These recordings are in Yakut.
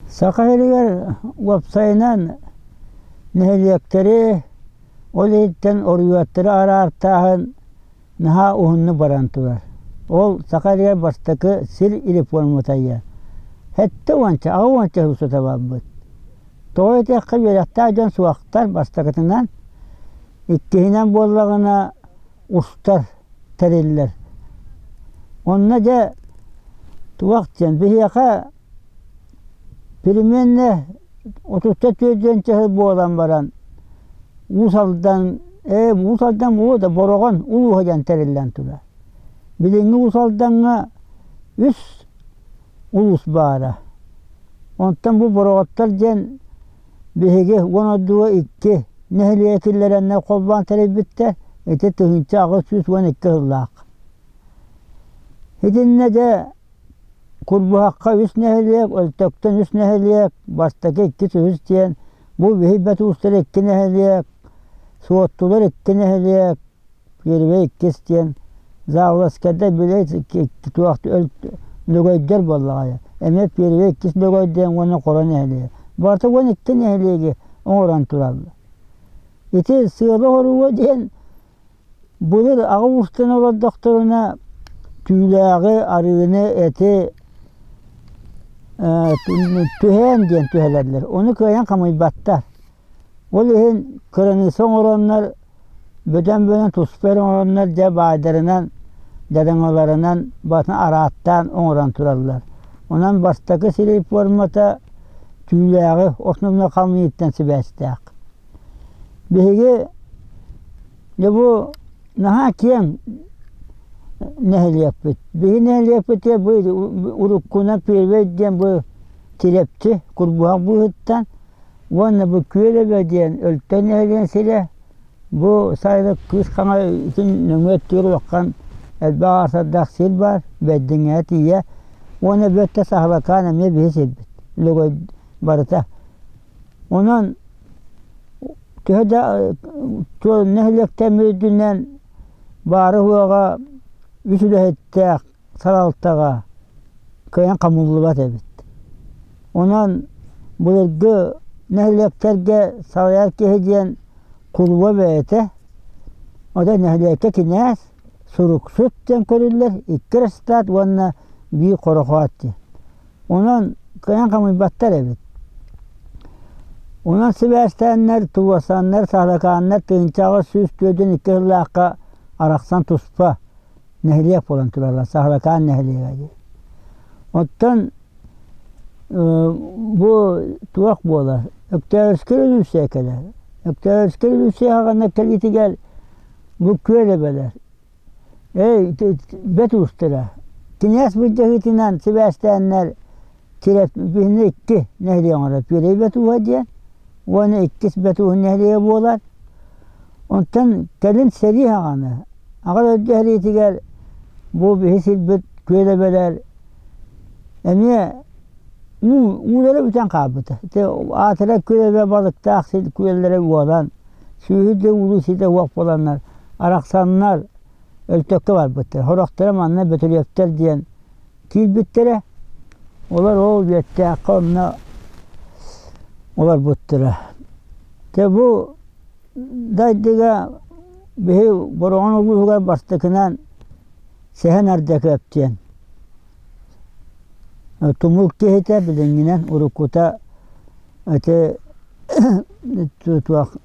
Саха сиригэр уопсайынан нэһилиэктэри, ол иһиттэн оруйуоттары араартааһын наһаа уһуннук баран турар. Ол саха сиригэр бастакы сир реформата ийэ. 70-ча, 80-ча сыл устата барбыт. Тоҕо диэтэххэ үөрэхтээх дьон суохтар бастакытынан, иккиһинэн буоллаҕына устар тэриллэр. Онно дьэ туох диэн биһиэхэ переменнэ 34 чаһы буолан баран Уус Алдан ээ Уус Алдан буолуо да Бороҕон улууһа диэн тэриллэн турар. Билиҥҥи Уус Алдаҥҥа үс улуус баара. Онтон бу Бороҕоттор диэн биһиги 12 нэһилиэгэ киллэрэннэр холбоон тэрийбиттэр. Ити 1812 сыллаах. Итиннэ дьэ Курбуһахха үс нэһилиэк, Өлтөктөн үс нэһилиэк, бастакы иккис үһүс диэн бу биһи уустара икки нэһилиэк, Суоттулар икки нэһилиэк, Первэй иккис диэн Заавласкайдар били туох Лөгөйдөр буоллаҕа эмиэ Первэй иккис Лөгөй диэн уонна Хоро нэһилиэгэ. Барыта 12 нэһилиэги оҥорон тураллар. Ити сыала-соруга диэн Былыр аҕа уустан олордохторуна түүлээҕи, арыыны, эти түһээн диэн түһэлэллэр. Ону кыайан хамыйбаттар. Ол иһин кыраныысса оҥороннор, бөдөҥ-бөдөҥ туспа эрэ оҥороннор дьэ баайдарынан, дьадаҥыларынан барытын арааттаан оҥорон тураллар. Онон бастакы сирэй пуормата түүлээҕи основной хамыйыыттан сибээстээх. Биһиги дьэ бу наһаа киэҥ нэһилиэкпит. Биһиги нэһилиэкпитигэр бу уруккунан Первэй диэн бу Тирэпчи Курбуһах быыһыттан уонна бу Күөл Эбэ диэн Өлтөн нэһилиэгин сирэ бу сайылык Кыыс Хаҥа итин нөҥүө өттүгэр улахан элбэх аасардаах сир баар Бэрдиҥэҕэ тиийэ уонна бүөттэ Саһылакаан эмиэ биһи сирбит Лөгөй барыта. Онон төһө да нэһилиэктэн үрдүнэн баара-суоҕа үс үлэһиттээх салалтаҕа кыайан хомуллубат эбит. Онон былыргы нэһилиэктэргэ салайар киһи диэн кулуба бэйэтэ, оттон нэһилиэккэ кинээс, суруксут диэн көрүллэр, икки ырыстаат уонна биир хорохоот диэн. Онон кыайан хомуйбаттар эбит. Онон сибээстээннэр, туруорсаннар, саһаракааннар 1842 сыллаахха арахсан туспа нэһилиэк буолан тураллар, Саһаракаан нэһилиэгэ диэн. Оттон бу туох буолар? Өктөөбүскэй революция кэлэр. Өктөөбүскэй революция саҕана кэлиитигэр бу күөл эбэлэр Эй, бэт уустара, кинээс былдьаһыытынан сибээстээннэр биһини икки нэһилиэк оҥорор Пиэрэй Бэт ууһа диэн уонна иккис Бэт ууһун нэһилиэгэ буолар. Онтон кэлин сэрии саҕана Аҕа дойду сэриитигэр бу биһи сирбит күөл эбэлэр эмиэ уу уулара бүтэн хаалбыта. Ити аатыра күөл эбэ балыктаах сир күөллэрэ уолан сүөһү да уулуу ситэ уох буоланнар арахсаннар Өлтөккө барбыттар. Сорохторо манна Бөтүрүөптэр диэн киирбиттэрэ. Олор ол Үөттээххэ онно олорбуттара. Дьэ бу дайдыга биһи Бороҕон улууһугар бастакынан Сэһэн Ардьакыап диэн тумул киһитэ билиҥҥинэн уруккута ити туох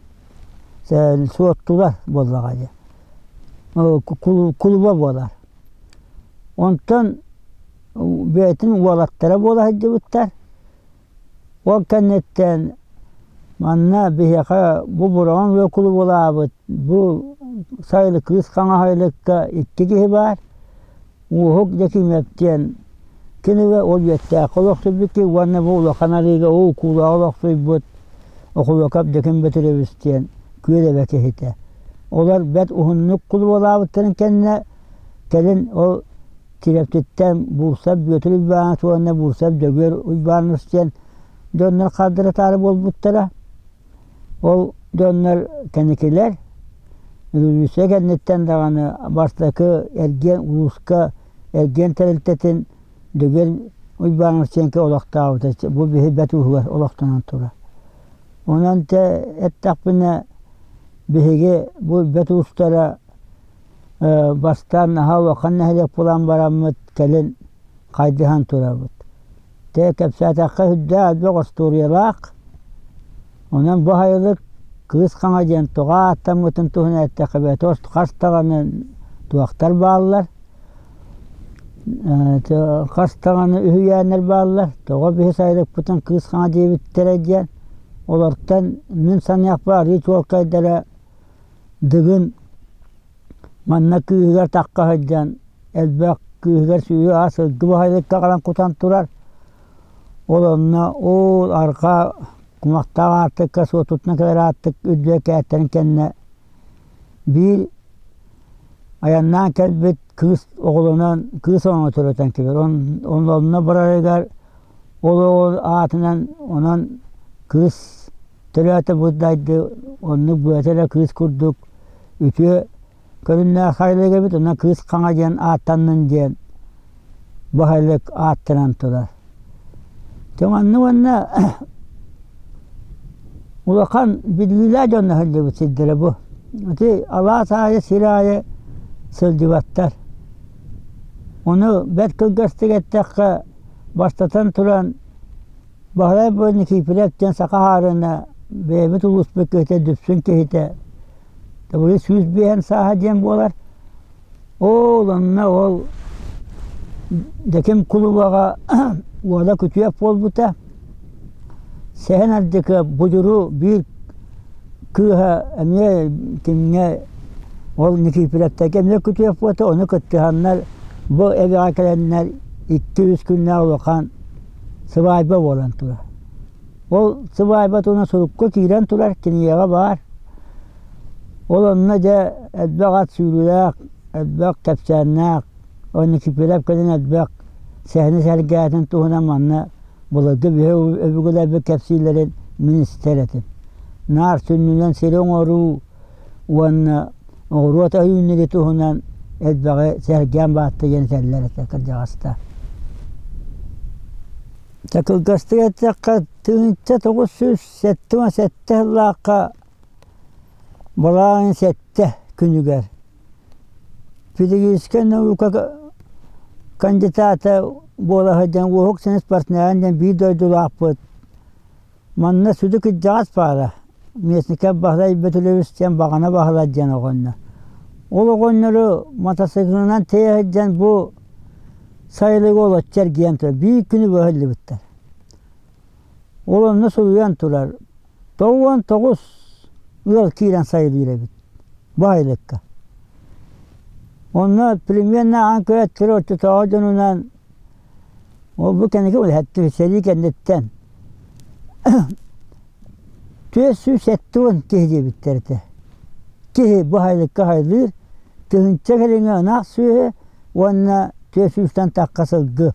суоттулар буоллаҕа дии кулуба буолар. Онтон бэйэтин уолаттара буола сылдьыбыттар. Ол кэнниттэн манна биһиэхэ бу Бороҕон ыал кулубалаабыт бу сайылык Кыыс Хаҥа сайылыкка икки киһи баар. Уоһук Дьэкиимэп диэн кинигэ ол үөттээххэ олохсуйбут киһи уонна бу Улахан Арыыга уу куулаҕа олохсуйбут Охулуокап Дьэким Бөтүрүөбүс диэн күөл эбэ киһитэ. Олор бэрт уһуннук кулубалаабыттарын кэннэ кэлин ол Кирэптиттэн Буурсап Бүөтүр Уйбааныс уонна Буурсап Дьөгүөр Уйбааныс диэн дьоннор хардары-таары буолбуттара. Ол дьоннор кэнникилэр революция кэнниттэн даҕаны бастакы эргиэн улууска эргиэн тэрилтэтин Дьөгүөр Уйбаан Овченко олохтообута бу биһи бэт ууһугар олохтонон турар. Онон тэ эттэхпинэ биһиги бу бэт уустара бастаан наһаа улахан нэһилиэк буолан бараммыт кэлин хайдыһан турабыт. Тэ кэпсээтэххэ сүрдээх элбэх остуоруйалаах. Онон бу сайылык Кыыс Хаҥа диэн тоҕо ааттаммытын туһунан эттэххэ бэйэтэ хас даҕаны туохтар бааллар, хас даҕаны үһүйээннэр бааллар. Тоҕо биһи сайылыкпытын Кыыс Хаҥа диэбиттэрэ диэн олортон мин саныахпар арыы чуолкайдара Дыгын манна кыыһыгар тахха сылдьан элбэх кыыһыгар сүүһү сылгы баһылыкка аҕалан кутан турар. Ол онно ол арҕаа кумахтаах аартыкка суотутунан кэлэр аартык үрдүгэр кээттэрин кэннэ биир айаннаан кэлбит кыыс оҕолонон кыыс оҕону төрөтөн кэбиһэр. Онно барарыгар ол оҕо аатынан онон кыыс төрөөтө бу дайды оннук быата эрэ кыыс курдук үтүө көрүннээх сайылык эбит онно Кыыс Хаҥа диэн ааттаннын диэн баһылык ааттанан турар. Дьэ манна уонна улахан биллиилээх дьонно сылдьыбыт сирдэрэ бу. Ити алаас аайы сир аайы сылдьыбаттар. Ону бэрт кылгастык эттэххэ, бастатан туран Баһылай бу Никифоров диэн саха хаарына бэйэбит улууспут киһитэ Дүпсүн киһитэ Табыгы 105 сааһа диэн буолар. Ол онно ол Дьэким кулубаҕа уола күтүөп буолбута. Сэһэн Ардыка Будуру биир кыыһа эмиэ кимҥэ ол Никифоровтарга эмиэ күтүөп буолта, ону кыттыһаннар бу эбэҕэ кэлэннэр 2-3 күннээх улахан сыбаайба буолан турар. Ол сыбаайба туһунан сурукка киирэн турар, кинигэҕэ баар. Ол онно дьэ элбэх ат сүүрүүлээх, элбэх кэпсээннээх, уонна Кипелев кэлин элбэх сэһэни сэргээтин туһунан манна былыргы биһи өбүгэлэрбит кэпсииллэрин мин истэр этим. Наар сүнньүнэн сири оҥоруу уонна оҕуруот өйүүннэри туһунан элбэҕи сэргээн баатта диэн этэллэр этэ кырдьаҕастар. Дьэ кылгастык эттэххэ, 1977 сыллаахха балаҕан сэттэ күнүгэр педагогическай наука кандидата буола сылдьан Уоһук Сенец партнерын диэн биир дойдулаахпыт Манна сүдү кырдьаҕас баара, Местников Баһылай Бөтүлүөбүс диэн Баҕана Баһылай диэн оҕонньор. Ол оҕонньору матасыыкылынан тэйэ сылдьан бу сайылыгы олоччу эргийэн турар, биир күнү быһа сылдьыбыттар. Ол онно суруйан турар, 99 ыал киирэн сайылыыр эбит бу сайылыкка. Онно примерно аан көрөөччүлэр оччотооҕу дьонунан Ол бу кэнники үлэһэттэр сэрии кэнниттэн 470 киһи диэбиттэр этэ. Киһи бу сайылыкка сайылыыр, тыһыынча кэриҥэ ынах сүөһү уонна 400-тэн тахха сылгы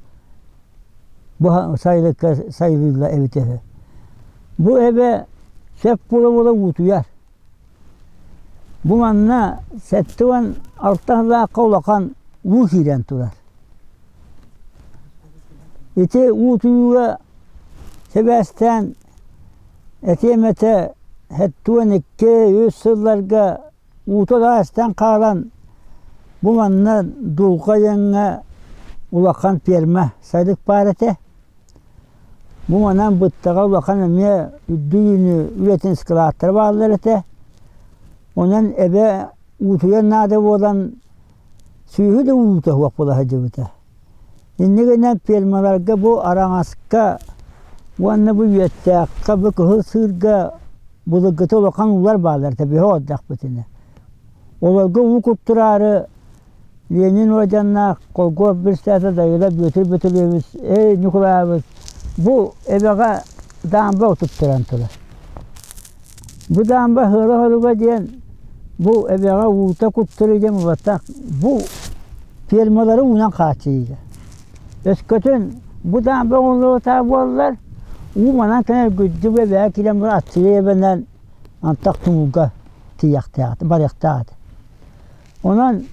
бу сайылыкка сайылыыллар эбитэ үһү. Бу эбэ сөп буола-буола уутуйар. Бу манна 76 сыллаахха улахан уу киирэн турар. Ити уутуйууга сибээстээн этиэм этэ 72-үс сылларга уута ыраастан хаалан бу манна Дулҕа диэҥҥэ улахан пиэрмэ сайылык баар этэ. Бу манан быттаҕа улахан эмиэ үрдүк үүнүү үлэтин ыскылааттара бааллар этэ. Онон эбэ уутуйар наада буолан Сүөһү да уута суох буола сылдьыбыта. Инньэ гынан фермаларга бу араҥаска уонна бу үөттээххэ, бу кыһыл сыырга былыргыта улахан уулар бааллар этэ, биһи оҕордохпутуна. Олорго уу куттураары Ленин уордьаннаах колхоз председателэ Дайыла Бүөтүр Бөтүрүөбүс, эй Ньукулаайабыс бу эбэҕэ даамба утуттаран турар. Бу даамба ыһыара-хоруга диэн бу эбэҕэ уута куттары диэн буолбатах, бу фермалары уунан хааччыйыыга. Өскөтүн бу даамба оҥоһуллубатаҕа буоллар, уу манан кэлэн үргүлдьү бу эбэҕэ киирэн баран аттыгар эбэнэн антах тумулга тиийиэхтээх этэ, барыахтаах этэ. Онон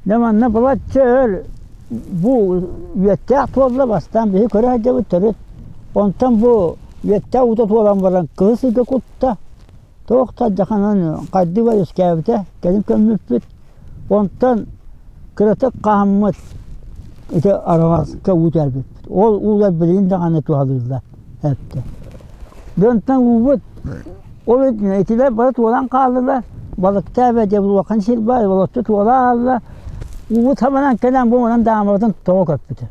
дьэ манна балачча өр. Бу үөттээх туолла бастаан биһи көрө сылдьабыт төрүт. Онтон бу үөттээх уута туолан баран кыһыл сиргэ кутта. Туох да дьаханан хайдыба үөскээбитэ, кэлин көммүппүт. Онтон кыратык хаһаммыт ити араҕаска уу түһэрбиппит. Ол уулар билигин даҕаны туһалыыллар эптэ. Дьонтон уубут ол итилэр бары туолан хааллылар. Балыктаа эбэ улахан сир баар, олоччу туола хаалла. Уубут хабанан кэлэн бу онон даамабытын тоҕо көппүтэ.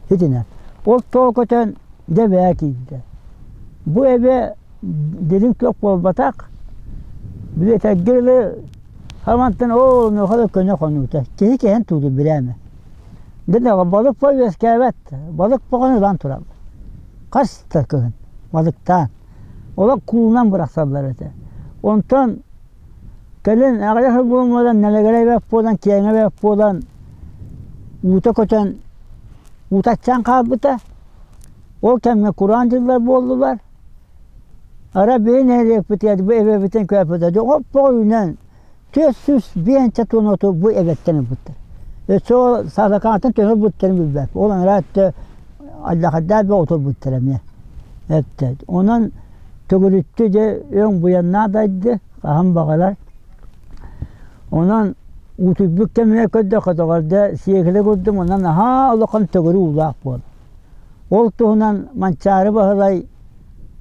Итинэн. Ол тоҕо көтөн дьэ эбээ киирдэ. Бу эбэ дириҥ туох буолбатах. Били этэргэ дылы хамантан оо онуоха да көнө хонуута. Киһи кэһэн тууду бирээмэ. Дьэ балык по үөскээбэт. Балык боҕон ылан тураллар. Хас да кыһын балыктаан. Олох куулунан бырахсаллар этэ. Онтон кэлин аҕыйах сыл буолан нэлэгэрэй бэрт буолан, киэҥэ бэрт буолан уута көтөн уута аччаан хаалбыта. Ол кэмҥэ кураан дьыллар буоллулар. Арай биһи нэһилиэкпитигэр бу эбэбитин көрбүтэ хоппоҕо үүнэн 405 туон оту бу эбэттэн ылбыттар. Өссө ол саалакаантан төһө ылбыттарын билбэппин. Ол анараа өттө алдьархайдаах бөҕө оту ылбыттар эмиэ. Эттэ. Онон төгүрүччү дьэ өҥ буйаннаах дайды, хаһан баҕарар. Онон уутуйбут кэмигэр көрдөххө тоҕо сиэкилэ курдук онон наһаа улахан төгүрүк уулаах буолар. Ол туһунан Манчаары Баһылай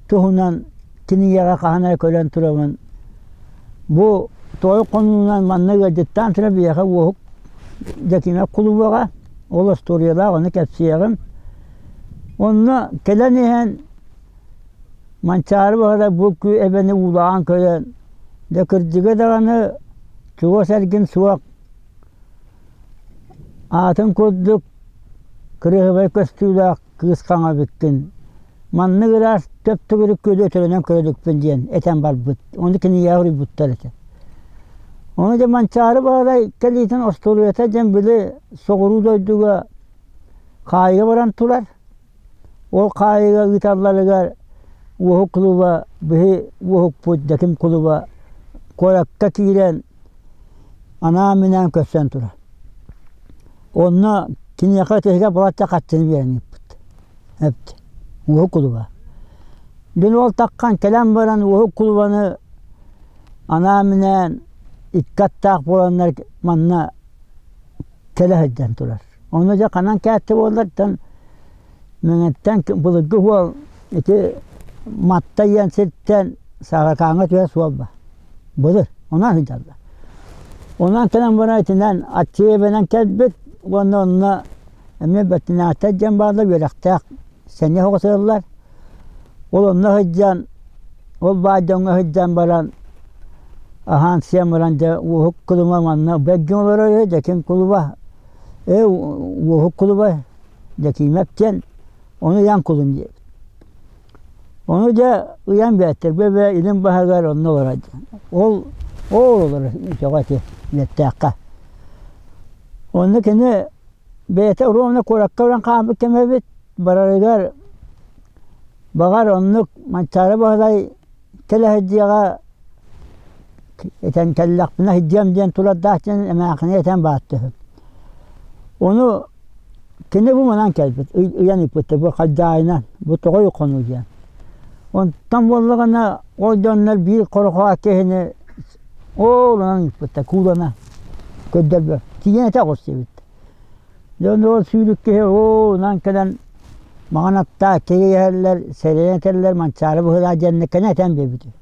туһунан кинигэҕэ хаһан эрэ көрөн турабын. Бу той хонуунан манна ыалдьыттаан турар биһиэхэ Уоһук Дьэкимэп кулубаҕа ол остуоруйалаах ону кэпсиэҕим. Онно кэлэн иһэн Манчаары Баһылай бу эбэни уулаан көрөн, дьэ кырдьыга даҕаны чугас эргин суох Аатын курдук кырыһыбай көстүүлээх кыыс хаҥа эбиккин, маннык ыраас төп-төгүрүк күөлү өтөрүнэн көрө иликпин диэн этэн барбыт, ону кинигэҕэ суруйбуттар этэ. Ону дьэ Манчаары Баһылай кэлиитин остуоруйата диэн били соҕуруу дойдуга хаайыга баран турар. Ол хаайыыга ыыталларыгар Уоһук кулуба биһи Уоһукпут Дьэким кулуба куоракка киирэн анаан-минээн көрсөн турар. Онно киниэхэ тиһигэ балачча харчыны биэрэн ыыппыт. Эпт. Уоһук кулуба. Дьон ол таххан кэлэн баран Уоһук кулубаны анаан-минээн икки аттаах буоланнар манна кэлэ сылдьан турар. Ону дьэ ханан кээттэ буоллартан Мэҥэттэн былыргы уол ити Матта диэн сиртэн Сааракааҥҥа түһэр суол баар. Былыр онон сылдьаллар. Онон кэлэн баран итинэн Аччыыбанан кэлбит уонна онно эмиэ бэртинээхтэр диэн бааллар үөрэхтээх сэниэ оҕо сылдьаллар. Ол онно сылдьан ол баай дьоҥҥо сылдьан баран аһаан-сиэн баран дьэ Уоһук кулума манна бэргин олорор үһү Дьэкин кулуба ээ Уоһук кулуба Дьэкиимэп диэн ону ыйан кулун диэбит. Ону дьэ ыйан биэртэр бэбэ илин баһыгар онно олорор диэн. Ол ол олорор үтөҕө ити Үөттээххэ. Онно кини бэйэтэ ровно куоракка баран хаалбыт кэмэ эбит. Барарыгар баҕар оннук Манчаары Баһылай кэлэ сылдьыаҕа этэн кэллэхпинэ сылдьыам диэн турардаах диэн эмээххини этэн баатта үһү. Ону кини бу манан кэлбит, ыйан ыыппыттар бу халдьаайынан, бу тоҕой хонуу диэн. Онтон буоллаҕына ол дьоннор биир хорохоо киһини ол онон ыыппыттар куулана көрдөрбө тиийэн этэ оҕус диэбиттэр. Дьон ол сүүрүк киһи оо онон кэлэн маҥан аттаах киһи иһэллэр, сэрэйэн этэллэр Манчаары быһыылаах диэннэ кэнэ этэн биэрбитим.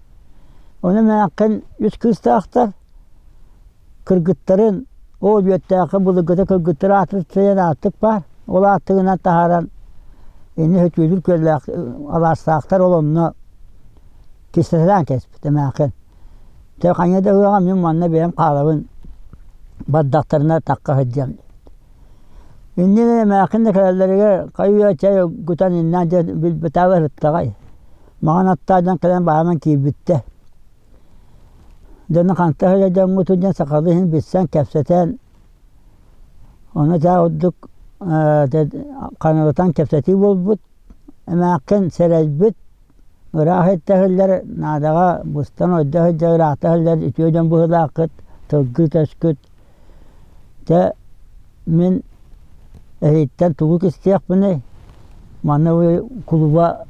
Ону эмээххин үс кыыстаахтар кыргыттарын ол үөттээххэ былыргыта кыргыттар аатырыт ааттык баар. Ол ааттыгынан таһааран инни Сөтүөлүүр күөллээх алаастаахтар ол онно кистэтэлээн кэспит эмээххин. Тэ хайа да ыаҕа мин манна бэйэм хаалабын бардахтарына тахха сылдьыам. Иннинэ эмээххин да кэлэллэригэр хайыы чай кутан иннээн дьэ билбэтээҕи ырыттаҕай. Маҕан аттаах дьон кэлэн бааман киирбиттэр. Дьону ханта сылдьар дьоҥҥутун диэн сахалыы иһин билсэн кэпсэтэн ону дьэ ордук хаҥалатан кэпсэтии буолбут. Эмээххин сэрэйбит Ыраах эттэһиллэр, наадаҕа быстан ойдо сылдьар ыраахта сылдьар үтүө дьон быһыылааххыт, тылгыт-өскүт. Дьэ, мин Эһиттэн тугу кистиэхпиний, манна кулуба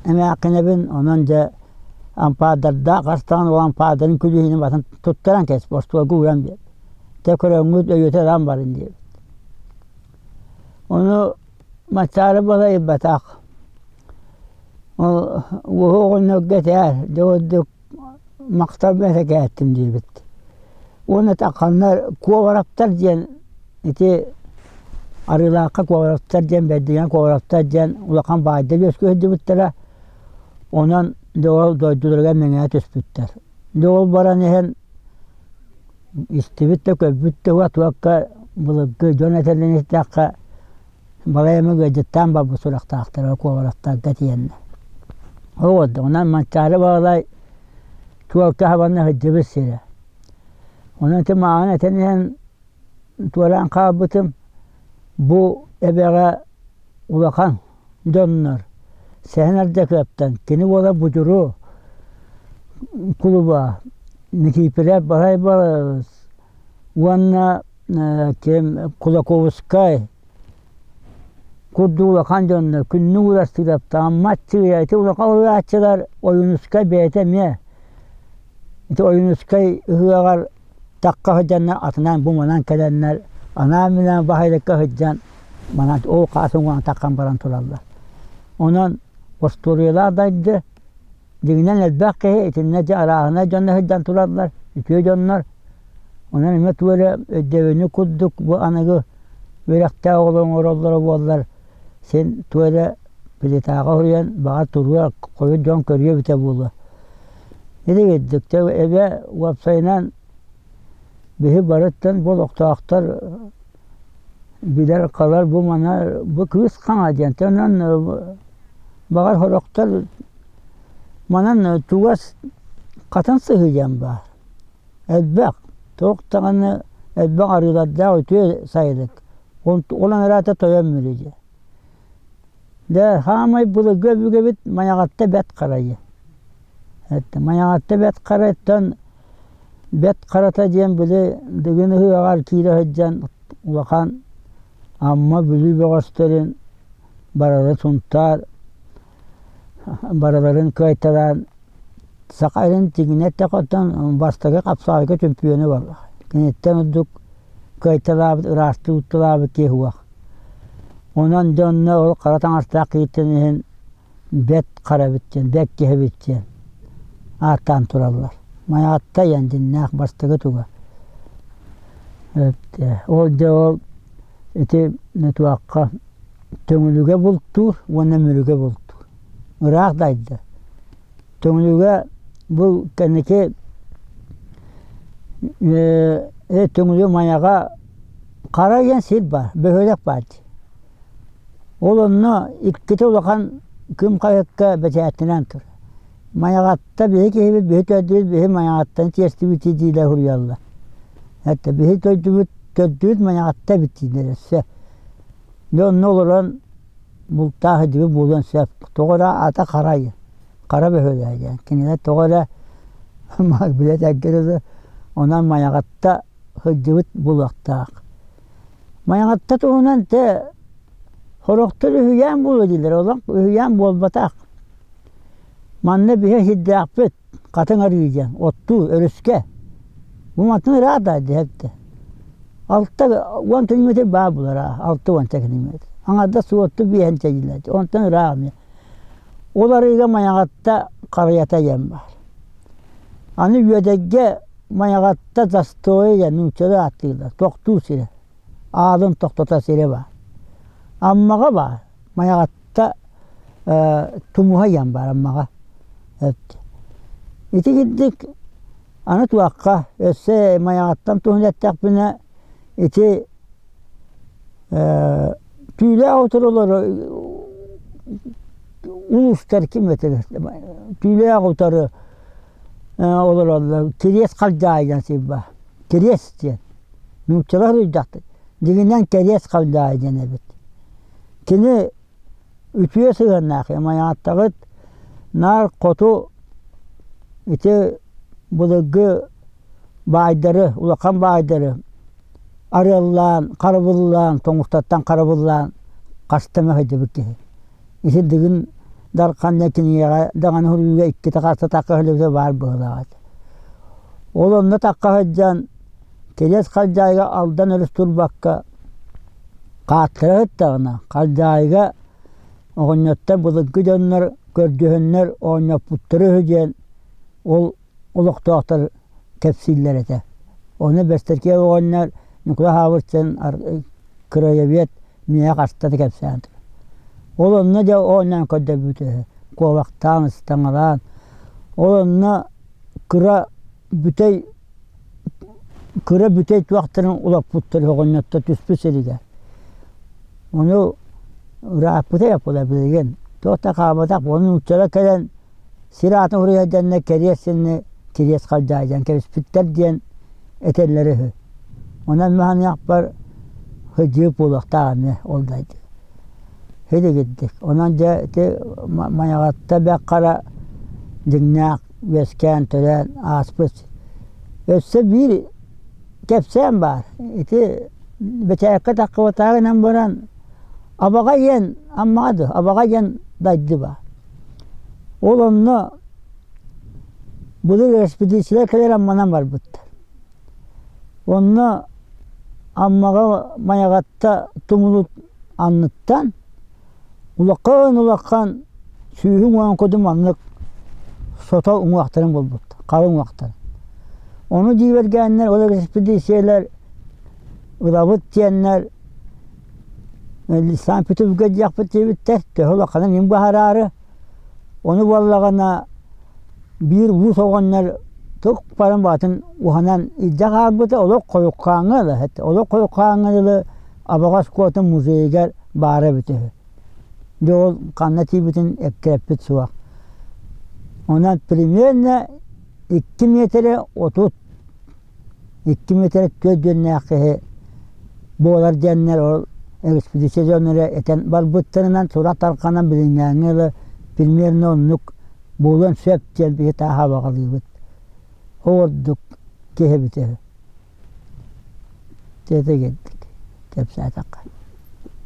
эмээххинэбин, онон дьэ ампаардардаах астаан ол ампаардарын күлүүһүнэн батын туттаран кэс, остуолга ууран биэр. Тэ көрөҥҥүт өйүөтэ ылан барын диэбит. Ону Мачаары балайбатах. Ол уоһу оҕонньорго этээр, дьэ ордук махталбын этэ кээттим диэбит. Уонна тахханнар Куобараптар диэн ити Арыылаахха Куобараптар диэн Бэрдигэн Куобараптар диэн улахан баайдар үөскүү сылдьыбыттара. Онон дьэ ол дойдуларыгар мэҥээ түспүттэр. Дьэ ол баран иһэн истибит да көрбүт да уот-уокка былыргы дьон этэллэрин иһиттэххэ балай эмэ ыалдьыттаан барбыт сурахтаахтара куобараттарга тиийэннэр. Ол онон Манчаары Баһылай чуолка хабанна сылдьыбыт сирэ. Онон ити мааҕын этэн иһэн туораан хаалбытым бу эбэҕэ улахан дьоннор Сэһэн Ардьакыаптан кини уола Будьуру кулуба Никииппэрэ Баһылай Балыс уонна ким Кулаковскай курдук улахан дьоннор күннүк уурастыыраптааммат сыыйа ити улахан уруйааччылар Ойуунускай бэйэтэ эмиэ ити Ойуунускай ыһыаҕар тахха сылдьаннар атынан бу манан кэлэннэр анаан-минээн баһылыкка сылдьан манан ол хаас уҥуоҕун таххан баран тураллар. Онон остуоруйалаах дайды дьиҥинэн элбэх киһи итиннэ дьэ арааһынай дьонно сылдьан тураллар, үтүө дьоннор. Онон эмиэ тугу эрэ өйдөбүнньүк курдук бу аныгы үөрэхтээх оҕолор оҥороллоро буоллар син тугу эрэ плитаҕа суруйан баҕар туруо, хойут дьон көрүө эбитэ буолуо. Ити курдук эбэ уопсайынан биһи барыттан бу олохтоохтор билэр халар бу мана бу кыыс хаҥа диэн онон баҕар сорохтор манан чугас хатан сыһыы диэн баар элбэх туох даҕаны элбэх арыылардаах үтүө сайылык ол аҥараата тойон мүрү диэн Дьэ, саамай былыргы өбүгэбит Майаҕатта Бэт Харайы. Майаҕатта Бэт Харайтан Бэт Харата диэн били Дыгын ыһыаҕар киирэ сылдьан улахан Амма Бүлүү бөҕөстөрүн барыларын Сунтаар барыларын кыайталаан саха эрин тигинэ эттэххэ бастакы хапсаҕайга чөмпүйүөнэ буолла. Киниттэн ордук кыайталаабыт, ыраастыы утталаабыт киһи суох. Онон дьонно ол хара таҥастаах киһиттэн иһин бэт хара эбит диэн, бэт киһи эбит диэн ааттаан тураллар. Майаҕатта диэн дьиннээх бастакы туга. Ол дьэ ол ити туохха Төҥүлүгэ бултуур уонна Мүрүгэ бултуур. Ыраах дайда. Төҥүлүгэ бу кэнники Төҥүлү Майаҕа Хара диэн сир баар, бөһүөлэк баар дии. Ол онно иккитэ улахан күн хаһыакка бэчээттэнэн турар. Майаҕатта биһи киһибит, биһи төрдүбүт, биһи Майаҕаттан тиэстибит диилэр суруйаллар. Это биһи төрдүбүт, төрдүбүт Майаҕатта эбит дииллэр өссө. Дьэ онно олорон бултаах сылдьыбыт буолуон сөп. Тоҕо эрэ аата Харай, Хара бөһүөлэгэ диэн. Кинилэр тоҕо эрэ билэ этэргэ дылы онон Майаҕатта сылдьыбыт буолуохтаах. Майаҕатта туһунан те сорохтор үһүйээн буолуо дииллэр, олох үһүйээн буолбатах. Манна биһи сирдээхпит Хатыҥ Арыы диэн оттуу өрүскэ. Бу мантан ыраах да диэбитэ. 60 километр баар буолар 60 километр. Аҥардас суотту биэһэн чэйдилэр. Онтон ыраах эмиэ. Ол арыыга Майаҕатта Харыйата диэн баар. Аны Үөдэйгэ Майаҕатта Застойа диэн нууччалыы ааттыыллар, тохтуур сирэ, аалын тохтотор сирэ баар. Аммаҕа баар, Майаҕатта тумуһа диэн баар Аммаҕа. Ити курдук аны туохха өссө Майаҕаттан туһун эттэхпинэ ити Түүлээх утары улуустар ким этилэр Түүлээх утары олороллор Кириэс Халдьаайы диэн сир баар Кириэс диэн нууччалар суруйдахтар дьиҥинэн Кэриэс Халдьаайы диэн эбит кини үтүө сыһыаннаах Майааттаҕыт наар хоту ити былыргы баайдары улахан баайдары. арыаллаан, харабыллаан, тоҥустартан харабыллаан хаста эмэ сылдьыбыт киһи. Ити Дыгын Дархан кинигэҕэ даҕаны суруйууга иккитэ хаста тахха сылдьыбыта баар быһыылаах этэ. Ол онно тахха сылдьан Кириэс Халдьаайыга Алдан өрүс турбакка хааттара сыттаҕына, Халдьаайыга оҕонньоттор былыргы дьоннор көрдөһөннөр оонньоппуттара үһү диэн ол олохтоохтор кэпсииллэр этэ. Ону Бэстэркиэп оҕонньор Ньукулай Хаабырчын краевед миэхэ хаста да кэпсээн турар. Ол онно дьэ оонньоон көрдөрбүт үһү. Куобахтаан, ыстаҥалаан. Ол онно кыра бүтэй кыра бүтэй туохтарын улаппыттар оҕонньоттор түспүт сиригэр. Ону ырааппыта буола билигин. Туох да хаалбатах. Ону нууччалар кэлэн сир аатын уруйайданна кэриэс сирини кириэс халдьаайдан кэбиспиттэр диэн этэллэрэ үһү. Онон маһаныахпар сылдьыы буолуохтаах эмиэ ол дойду. Һилигирдик. Онон дьэ ити Майаҕатта Бэрт Хара дьиҥнээх үөскээн төрөөн ааспыт. Өссө биир кэпсээн баар. Ити бэчээккэ таххыбатааҕы гынан баран Абаҕа диэн Аммаҕа дуо Абаҕа диэн дайды баар. Ол онно былыр экспедициялар кэлэр Амманан барбыттар. Онно Аммаҕа Майаҕатта тумулу анныттан улахан-улахан сүүһүн уон кудум маннык сото уҥуохтарын булбуттар, хара уҥуохтарын. Ону дьиибэргээннэр ол экспедициялар ылабыт диэннэр Санкт-Петербурга диэхпит диэбиттэр, төһө улаханын мин быһараары. Ону буоллаҕына биир уус оҕонньор туох баран баатын уһанан илдьэ хаалбыта, олох хойуккааҥҥа ыла олох хойуккааҥҥа дылы Абаҕа оскуолатын музейыгар баара эбитэ үһү. Дьэ ол ханна тиийбитин эккирэппит суох. Онон примерно 2 миэтэрэ 30 2 миэтэрэ 4 диэннээх киһи буолар диэннэр ол экспедиция дьонноро этэн барбыттарынан сурах тарҕанан билиҥҥээҥҥи ыла примерно оннук буолуон сөп диэн биһи тааһа абаҕалыыбыт. Ол ордук киһи эбитэ үһү. Тиэтэ кэлбит кэпсээтэххэ.